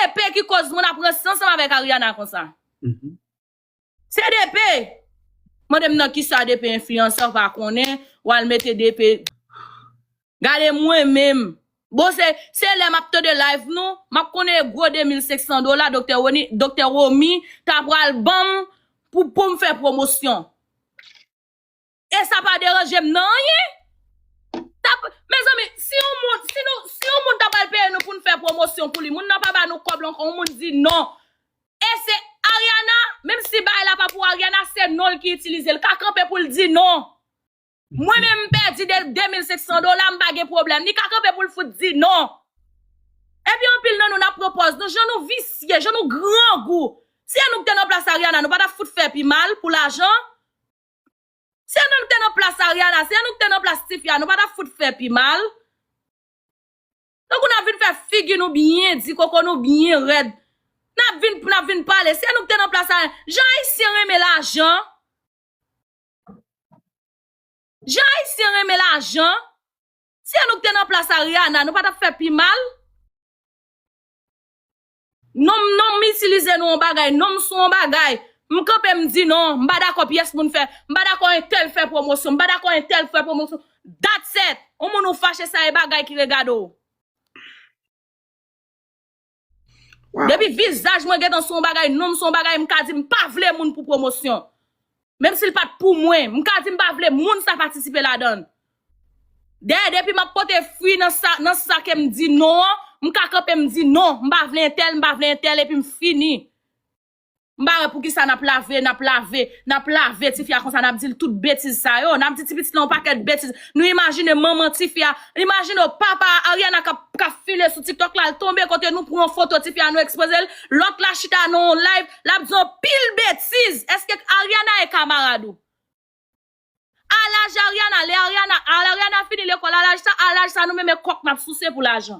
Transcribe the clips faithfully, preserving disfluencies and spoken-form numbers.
D P ki koz moun ap ranse ansanm avèk Ariana konsa. Mhm. Se D P. Mande m nan kisa D P enfliyansè, w pa konnen, w al mete D P. Gade mwen menm. Bon, se, se lè m ap tande live nou, m ap konnen gwo de mil senk san dola, Doktè Roni, Doktè Romi, ta pral ban m pou, pou m fè pwomosyon. E sa pa deranje m nan anyen. T ap, mezanmi, si yon moun, si nou, si yon moun ta pral peye nou pou n fè pwomosyon pou li, moun nan pa ba nou kòb la ankò, yon moun di non. E se Ariana, menm si bagay la pa pou Ariana, se non l ki itilize. L ka kanpe pou l di non. Mwen menm m pèdi de, de mil senk san dola, m pa gen pwoblèm. Li ka kanpe pou l fout di non. Epi anpil nan nou n ap pran pòz nou, jan nou visye, jan nou grangou. Si se nou ki te nan plas Ariana, nou pa t ap fout fè pi mal pou lajan. Si se nou ki te nan plas Ariana, si se nou ki te nan plas tifi a, nou pa t ap fout fè pi mal. Tankou n ap vin fè figi nou byen di, koko nou byen rèd. N ap vin, n ap vin pale. Si se nou ki te nan plas Ariana, jan ayisyen renmen lajan. Jan ayisyen renmen lajan. Si se nou ki te nan plas Ariana, nou pa t ap fè pi mal. Non m, non m itilize nou yon bagay, non m sou yon bagay. M kanpe m di non, m pa dakò pyès moun fè, m pa dakò entèl fè pwomosyon, m pa dakò entèl fè pwomosyon. That's it. Yon moun ou fache, sa e bagay ki regade w. Depi vizaj mwen gentan sou yon bagay, non m sou yon bagay, m ka di m pa vle moun pou pwomosyon. Menm si l pa t pou mwen, m ka di m pa vle moun sa patisipe ladan l. Dèyè, depi m ap pote fwi nan sa, nan sa ke m di non an, m ka kanpe m di non, m pa vle entèl, m pa vle entèl, epi m fini. M pa wè poukisa n ap lave, n ap lave, n ap lave tifi a konsa, n ap di l tout betiz sa yo, n ap di ti pitit la yon pakèt betiz. Nou imajine manman tifi a, imajine w papa Ariana k ap, k ap file sou TikTok la, l tonbe kote nou pran yon foto tifi a, nou ekspoze l, lòt la chita nan yon live, l ap di yon pil betiz. Èske Ariana e kamarad ou? A laj Ariana, lè Ariana, a Ariana fini lekòl, a laj sa, a laj sa nou menm e kòk n ap souse pou lajan.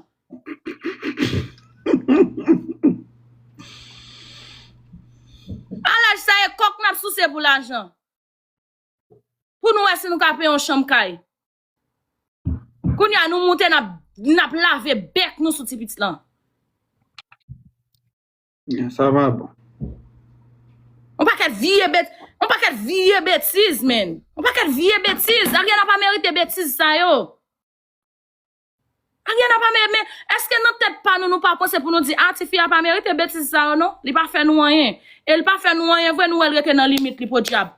A laj sa e kòk n ap souse pou lajan. Pou nou wè si nou ka peye yon chanm kay. Kounye a nou moute n ap, n ap lave bèk nou sou ti pitit lan. Sa pa bon. On pakèt vye bet, on pakèt vye betiz, man. On pakèt vye betiz. Ariana pa merite betiz sa yo. Ariana pa merite, men èske nan tèt pa nou, nou pa panse pou nou di, a, tifi a pa merite betiz sa yo, non? Li pa fè nou anyen. E li pa fè nou anyen vre, nou wè l rete nan limit li, podyab.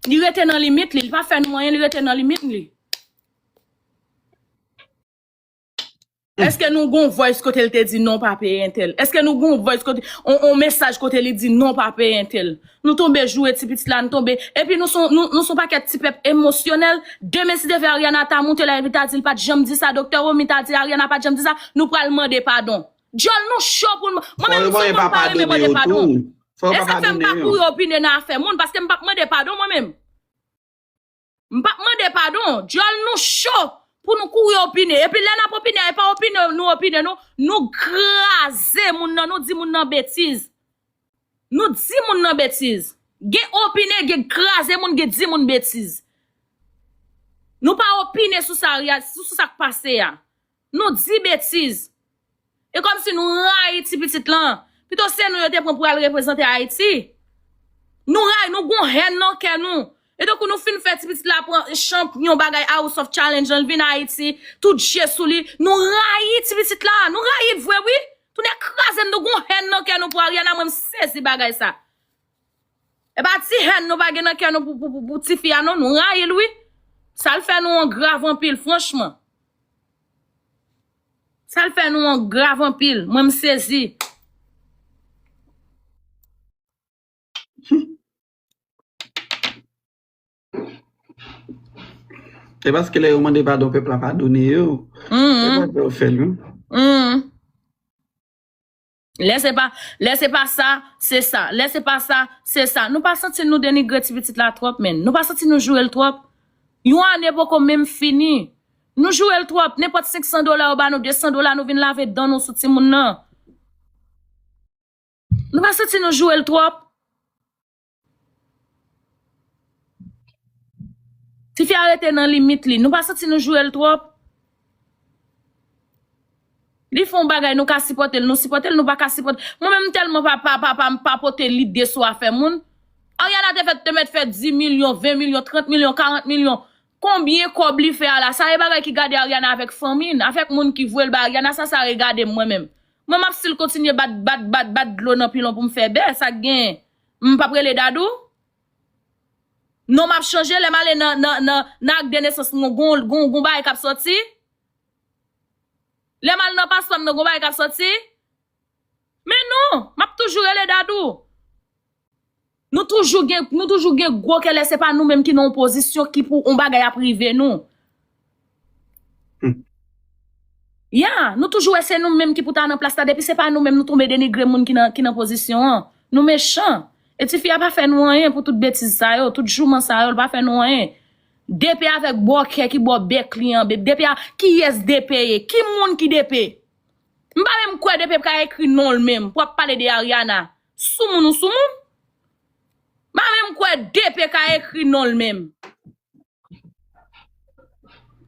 Li rete nan limit li, li pa fè nou anyen, li rete nan limit li. Èske nou gon voice kote l te di non pa peye entèl? Èske nou gon voice kote, on, on mesaj kote li di non pa peye entèl? Nou tonbe joure ti pitit la, nou tonbe, epi nou son, nou, nou son pakèt ti pèp emosyonèl. Demen si Devi Ariana ta moute la, epi ta di l pa t janm di sa, Doktè Romi ta di Ariana pa t janm di sa, nou pral mande padon. Dyòl nou cho pou n, mwen menm m son moun pa renmen mande padon. E sa k fè m pa kouri opine nan afè moun, paske m p ap mande padon mwen menm. M p ap mande padon. Dyòl nou cho pou nou kouri opine. Epi lè n ap opine, e pa opine nou opine, nou, nou kraze moun nan, nou di moun nan betiz. Nou di moun nan betiz. Gen opine, gen kraze moun, gen di moun betiz. Nou pa opine sou sa, sou, sou sa k pase a. Nou di betiz. E kòmsi nou rayi ti pitit lan. Pito se nou yo te pran pou al reprezante Ayiti. Nou rayi, nou gon hèn nan kè nou. E tankou nou fin fè ti pitit la pran chanpyon bagay House of Challenge lan, l vin Ayiti, tout je sou li. Nou rayi ti pitit la, nou rayi l vre wi. Tounen kraze n, nou gon hèn nan kè nou pou Ariana, mwen m sezi bagay sa. E pa ti hèn nou pa gen nan kè nou pou, pou, pou, pou tifi a non, nou rayi l wi. Sa l fè nou an grav anpil, franchman. Sa l fè nou an grav anpil. Mwen m sezi. E paske lè yo mande padon, pèp la padone yo. Se pa yo fè l, non. Lè se pa, lè se pa sa, se sa. Lè se pa sa, se sa. Nou pa santi nou denigre ti pitit la twòp, menn. Nou pa santi nou joure l twòp. Yon ane poko menm fini. Nou joure l twòp. Nenpòt senk san dola yo ba nou, de san dola, nou vin lave dan nou sou timoun nan. Nou pa santi nou joure l twòp. Tifi a rete nan limit li. Nou pa santi nou joure l twòp. Li fè yon bagay, nou ka sipòte l, nou sipòte l, nou pa ka sipòte. Mwen menm, m tèlman pa, pa, pa, pa, pa pote lide sou afè moun. Ariana te fèt, te mèt fè dis milyon, ven milyon, trant milyon, karant milyon. Konbyen kòb li fè a la? Sa e bagay ki gade Ariana avèk fanmi n, avèk moun ki voye l bay Ariana, sa, sa regade m mwen menm. Mwen, m ap still kontinye bat, bat, bat, bat dlo nan pilon pou m fè bè, sa k genyen? M p ap rele Dadou? Non m ap chanje, lè m ale nan, nan, nan, nan ak de nesans, gon, gon, gon, gon bagay k ap sòti? Lè m al nan paspò m nan, gon bagay k ap sòti? Men non, m ap toujou rele Dadou. Nou toujou gen, nou toujou gen gwo kè lè se pa nou menm ki nan yon pozisyon ki pou yon bagay ap rive nou. Hmm. Ya, nou toujou wè se nou menm ki pou ta nan plas la, depi se pa nou menm nou tonbe denigre moun ki nan, ki nan pozisyon an. Nou mechan. E tifi a pa fè nou anyen pou tout betiz sa yo, tout jouman sa yo, l pa fè nou anyen. D P avèk bòkè ki bò bèk li an, beb. D P a, kiyès D P ye? Ki moun ki D P? M pa menm kwè D P ka ekri non l menm pou ap pale de Ariana. Soumoun ou soumoun? M pa menm kwè D P ka ekri non l menm.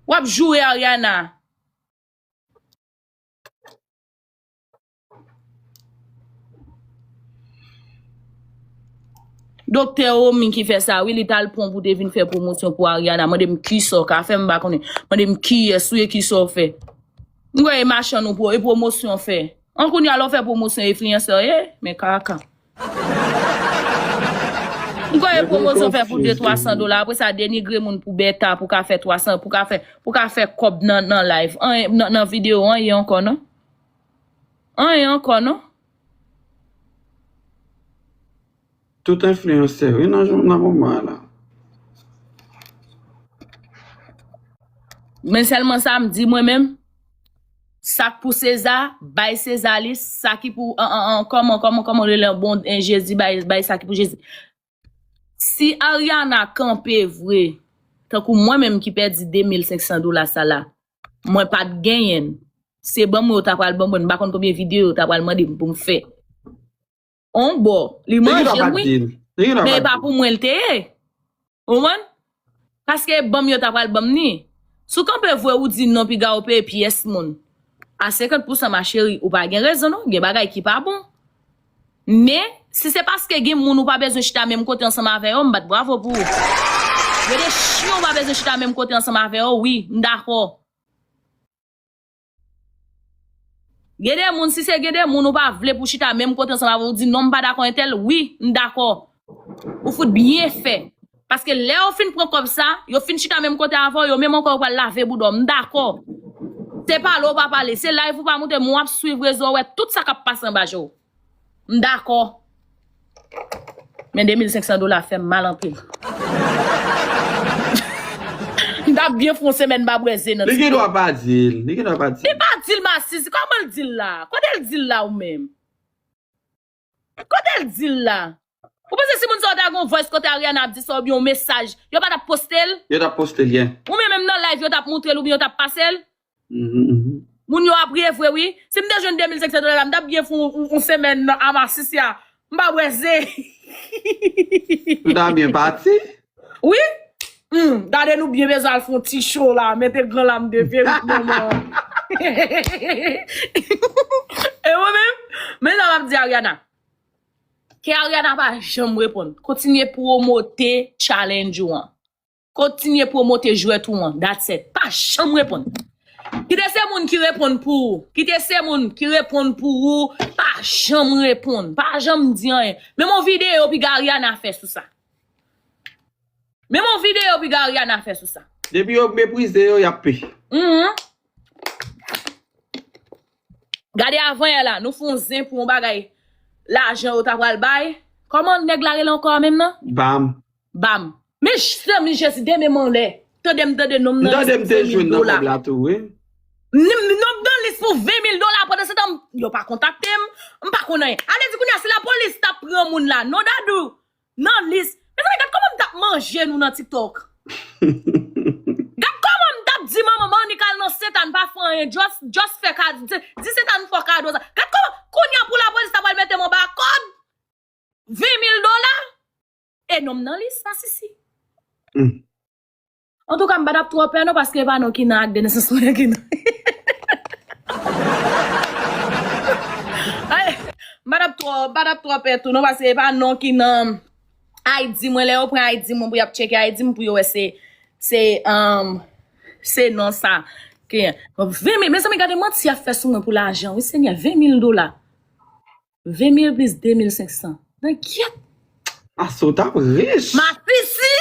W ap joure Ariana. Doktè Romy ki fè sa, wi, li t al pran pou te vin fè pwomosyon pou Ariana. Mande m kisa w ka fè, m pa konnen. Mande m kiyès ou ye, kisa w fè. M kwè e machann ou pwo-, e pwomosyon w fè. An kounye a, lè w fè pwomosyon enfliyansè w ye, men kaka. M kwè e pwomosyon w fè pou de twa san dola, apre sa denigre moun pou bèta, pou ka fè twa san, pou ka fè, pou ka fè kòb nan, nan live. Anyen, nan, nan videyo, anyen ankò non. Anyen ankò non. Tout enfliyansè, wi, nan jou, nan moman an la. Men sèlman sa m di mwen menm, sa k pou Seza, bay Seza li, sa ki pou, an, an, an, kòman, kòman, kòman w rele, bon, en, Jezi, bay, bay sa ki pou Jezi. Si Ariana kanpe vre, tankou mwen menm ki pèdi de mil senk san dola sa la, mwen pa t genyen l, se ban mwen yo ta pral ban mwen, m pa konn konbyen videyo yo ta pral mande m pou m fè. On bò, li manje m, wi. Men e pa pou mwen l te ye. Ou konprann? Paske ban m yo ta pral ban m ni. Si w kanpe vre ou di non piga ou peye pyès moun. A senkant pousan ma chérie, ou pa gen rezon non, gen bagay ki pa bon. Men, si se paske gen moun ou pa bezwen chita menm kote ansanm avè yo, m bat bravo pou ou. Gen de chen ou pa bezwen chita menm kote ansanm avè yo, wi, m dakò. Gen de moun, si se gen de moun ou pa vle pou chita menm kote ansanm avè w, ou di non, m pa dakò entèl, wi, m dakò. Ou fout byen fè. Paske lè yo fin pran kòb sa, yo fin chita menm kote avè w, yo menm ankò yo pral lave bouda w, m dakò. Se pale w pa pale, se live ou pa moute, men w ap swiv rezo, w wè tout sa k ap pase anba je w. M dakò. Men de mil senk san dola fè m mal anpil. M t ap byen fè yon semèn m pa bwè ze nan TikTok. Li gen dwa pa di l. Li gen dwa pa di l. Li pa di l, masisi. Kòman l di l la? Kote l di l la ou menm? Kote l di l la? Ou panse si moun sa yo ta gen yon voice kote Ariana ap di sa oubyen yon mesaj, yo pa t ap poste l? Yo t ap poste l, yeah. Oubyen menm nan live yo t ap moutre l oubyen yo t ap pase l? Mhm, mhm. Moun yo ap riye vre, wi. Si m te jwenn de mil senk san dola la, m t ap byen fè yon, yon, yon semèn nan a masisi a. M pa bwè ze. Ou ta byen pati? Wi. Hmm, gade nou byen bezwen al fè yon ti show la. Mete gran lam de perik manman. E mwen menm, men sa m ap di Ariana. Ke Ariana pa janm reponn. Kontinye pwomote challenge ou an. Kontinye pwomote jwèt ou an. That's it. Pa janm reponn. Kite se moun ki reponn pou ou. Kite se moun ki reponn pou ou. Pa janm reponn. Pa janm di anyen. Menm yon videyo piga Ariana fè sou sa. Menm yon videyo piga Ariana fè sou sa. Depi yo meprize yo, y ap pe. Mhm. Gade avanyè la, nou fè yon zen pou yon bagay. Lajan yo ta pral bay. Kòman nèg la rele ankò a menm nan? Bam. Bam. Men zanmi Jezi, demen m anlè. Tande m tande nonm nan lis pou ven mil dola. Nonm nan lis pou ven mil dola, pandan se tan, yo pa kontakte m, m pa konn anyen. Ale di kounye a, si lapolis ta pran moun la, non Dadou, nan lis. Mezanmi, gad kòman m t ap manje nou nan TikTok. Gad kòman m t ap di manman Monica al nan Sentàn pa fè anyen, just, just fè kado, di, di Sentàn fè kado sa. Gad kòman, kounye a pou lapolis ta pral mete m anba kòd. Ven mil dola? E nonm nan lis, masisi. Hmm. Antouka, m pa t ap twò pè non, paske e pa non ki nan ak de nesans mwen ki nan. fò, m pa t ap twò pè tou non, paske e pa non ki nan I D mwen. Lè yo pran I D mwen pou y ap tcheke I D m pou yo wè se, se, um, se non sa. Ke ven mil, mezanmi, gade manti y ap fè sou mwen pou lajan, wi, Senyè, ven mil dola. Ven mil plis de mil senk san. Nan kyèt. Ase w t ap rich. Masisi!